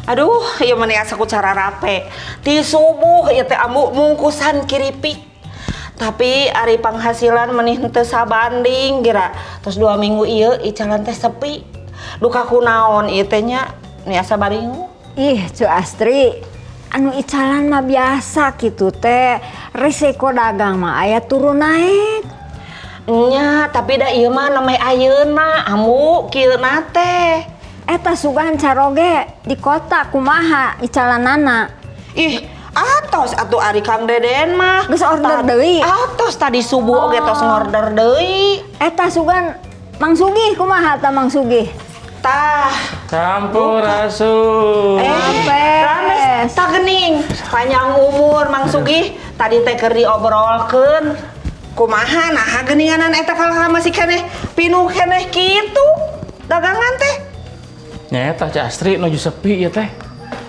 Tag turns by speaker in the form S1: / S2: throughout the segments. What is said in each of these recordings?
S1: Aduh, ieu mah asa ku cara rape. Ti subuh ieu teh ambu mungkusan kiripik. Tapi ari penghasilan meni henteu sabanding gira. Terus 2 minggu ieu icalan teh sepi. Duka kunaon ieu teh nya, ni asa baringu.
S2: Ih, Ceu Astri, anu icalan mah biasa gitu teh. Risiko dagang mah aya turun naik.
S1: Nya, tapi da ieu mah namanya ayeuna, ambu kieu teh.
S2: Eta sugan caroge di kota kumaha icalanana?
S1: Ih, atos atuh ari Kang Deden mah.
S2: Geus order deui?
S1: Atos, tadi subuh oge tos ngorder deui.
S2: Eta sugan Mang Sugih kumaha ta, Mang Sugih?
S1: Tah.
S3: Sampurasun.
S1: Eh,
S2: Rampes.
S1: rames, tah gening. Panjang umur Mang Sugih, tadi teh keur diobrolkeun. Kumaha naha geuninganan eta kalah masih keneh pinuh keneh kitu dagangan teh?
S3: Nyaeta, Ceu Astri, nuju sepi ya teh.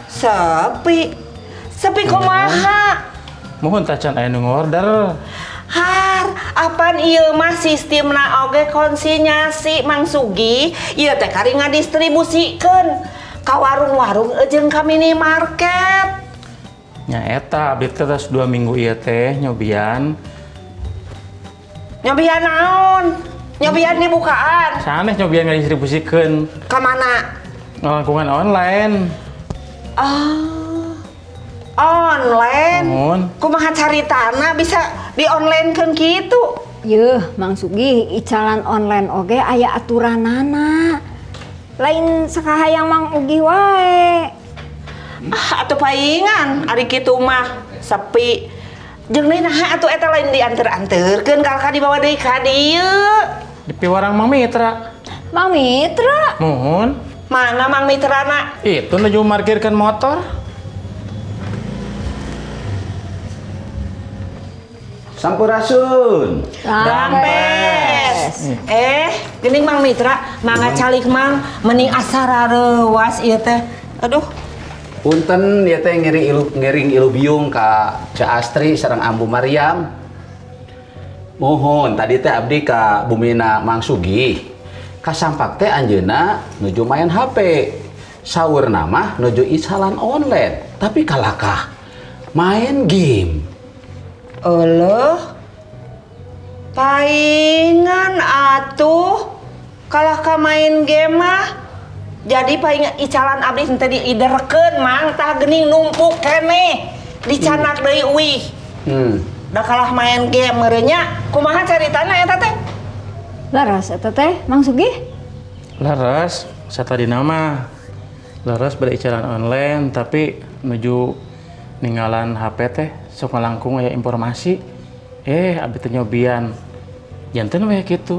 S1: Sepi. Sepi kumaha?
S3: Mohon tacan aya nu ngorder.
S1: Har, apan ieu mah sistemna oge konsinyasi, Mang Sugi. Ieu teh kari ngadistribusikeun ka warung-warung jeung ka minimarket.
S3: Nyaeta, abdi teh tos 2 minggu ieu teh nyobian.
S1: Nyobian naon? Nyobian dibukaan?
S3: Sanes, nyobian ngadistribusikeun.
S1: Ka mana?
S3: Ngalangkungan online.
S1: Ah. Online.
S3: Mohon.
S1: Kumaha caritana bisa di online kan kitu?
S2: Yeuh, Mang Sugih, icalan online oge aya aturanana. Lain sakahayang Mang Ugih wae.
S1: Ah, atuh paingan ari kitu mah sepi. Jeung deui naha atuh eta lain dianter-anterkeun kalah dibawa deui ka dieu?
S3: Di piwarang Mang Mitra.
S2: Mang Mitra?
S3: Mohon.
S1: Mana Mang Mitrana?
S3: Itu nuju markirkan motor.
S4: Sampurasun.
S1: Rampes. Eh, geuning Mang Mitra, mangga calik, Mang, mending asa rareuwas ieu teh. Aduh.
S4: Punten ya teh ngiring ilu biung ka Ceu Astri sareng Ambu Mariam. Mohon, tadi teh abdi ka bumina Mang Sugih. Kasampak teh anjeunna nuju main HP. Saurna mah nuju icalan online, tapi kalakah main game.
S1: Euleuh. Paingan atuh kalah ka main game mah. Jadi paingan icalan abdi henteu diiderkeun, Mang, tah geuning numpuk keneh. Dicanak deui uih. Da kalah main game meureun nya. Kumaha caritana eta teh?
S2: Leres eta teh, Mang Sugih?
S3: Leres, satadina mah. Leres bade icalan online, tapi nuju ninggalan HP teh sok ngalangkung aya informasi. Eh, abdi teh nyobian. Janten we kitu.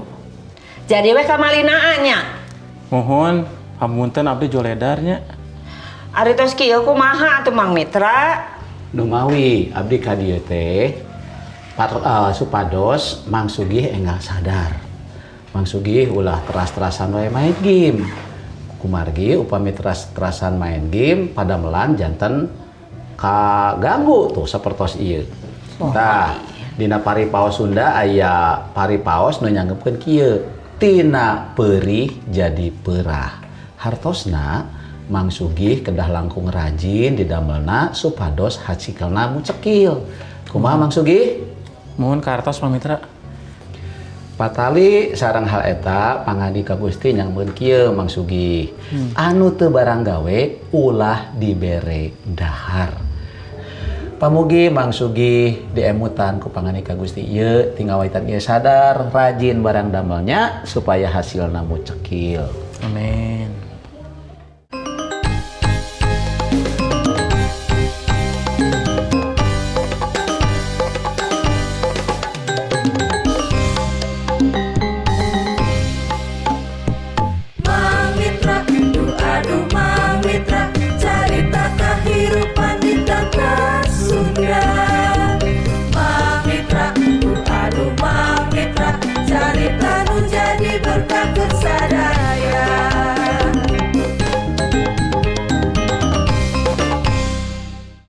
S1: Jadi we kamalinaan nya.
S3: Mohon, hamunten abdi joledarnya.
S1: Ari tos kieu kumaha atuh, Mang Mitra?
S4: Numawi abdi ka dieu teh supados Mang Sugih enggal sadar. Mang Sugih ulah teras-terasan wae main game. Kumargi upami teras-terasan main game padamelan janten kaganggu tuh sapertos ieu. Tah, dina paripaos Sunda aya paripaos nu nyanggepkeun kieu, tina peurih jadi peurah. Hartosna Mang Sugih kedah langkung rajin didamelna supados hacikelna mucekil. Kumaha, Mang Sugih?
S3: Mohon kartos, Mang Mitra.
S4: Patali sareng hal eta pangandika Gusti nyangbeun kieu, Mang Sugih. Anu teu barang gawe ulah dibere dahar. Pamugi Mang Sugih diemutan ku pangandika Gusti ieu tingawitan ieu sadar rajin barang damelnya supaya hasilna mucekil.
S3: Amin.